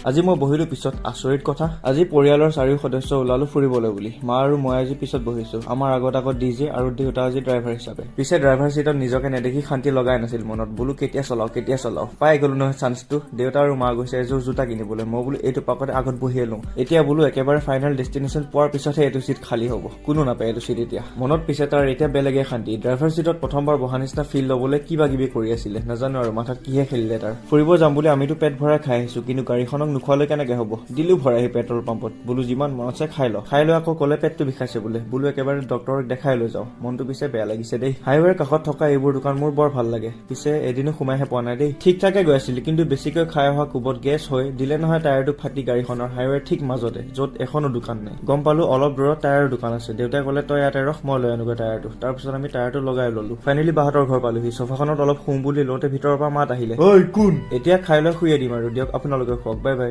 আজি মই বহিলো পিছত। আচৰিত কথা, আজি পৰিয়ালৰ চাৰিও সদস্য ওলালো ফুৰিবলৈ বুলি। মা আৰু মই আজি পিছত বহিছো। আমাৰ আগত আগত ডিজে আৰু দেউতা আজি ড্ৰাইভাৰ হিচাপে। পিছে ড্ৰাইভাৰ চিটত নিজকে নেদেখি শান্তি লগাই নাছিল মনত। বোলো কেতিয়া চলাওঁ, কেতিয়া চলাওঁ। পাই গলো নহয় চান্সটো। দেউতা আৰু মা গৈছে এযোৰ জোতা কিনিবলৈ। মই বোলো এইটো পাকতে আগত বহিয়ে লওঁ। এতিয়া বোলো একেবাৰে ফাইনেল ডেষ্টিনেশ্যন পোৱাৰ পিছতহে এইটো চিট খালী হ'ব। কোনো নাপায় এইটো চিট এতিয়া। মনত পিছে তাৰ এতিয়া বেলেগে শান্তি। ড্ৰাইভাৰ চিটত প্ৰথমবাৰ বহা নিচিনা ফিল ল'বলৈ কিবা কিবি কৰি আছিলে। নাজানো আৰু মাথাত কিহে খেলিলে তাৰ। ফুৰিব যাম বুলি আমিতো পেট ভৰাই খাই আহিছো, কিন্তু গাড়ীখনক নোখোৱালৈ কেনেকে হ'ব? দিলো ভৰাই আহি পেট্ৰল পাম্পত। বোলো যিমান মন আছে খাই ল। খাই লৈ আকৌ ক'লে পেটটো বিষাইছে বোলে। বোলো একেবাৰে ডক্টৰক দেখাই লৈ যাওঁ। মনটো পিছে বেয়া লাগিছে দেই। হাইৱেৰ কাষত থকা এইবোৰ দোকান মোৰ বৰ ভাল লাগে। পিছে এদিনো সোমাইহে পোৱা নাই দেই। ঠিক ঠাকে গৈ আছিলো, কিন্তু বেছিকৈ খাই অহা কোবত গেছ হৈ দিলে নহয় টায়াৰটো ফাটি গাড়ীখনৰ হাইৱেৰ ঠিক মাজতে, য'ত এখনো দোকান নাই। গম পালো অলপ দূৰত টায়াৰৰ দোকান আছে। দেউতাই ক'লে তই ইয়াতে ৰখ, মই লৈ আনোগৈ টায়াৰটো। তাৰপিছত আমি টায়াৰটো লগাই ললো। ফাইনেলি বাহঁতৰ ঘৰ পালোহি। চোফাখনত অলপ শুওঁ বুলি লওঁতে ভিতৰৰ পৰা মাত আহিলে, ঐ কোন? এতিয়া খাই লৈ শুয়ে দিম আৰু। দিয়ক, আপোনালোকে খুৱাওক। Bye bye.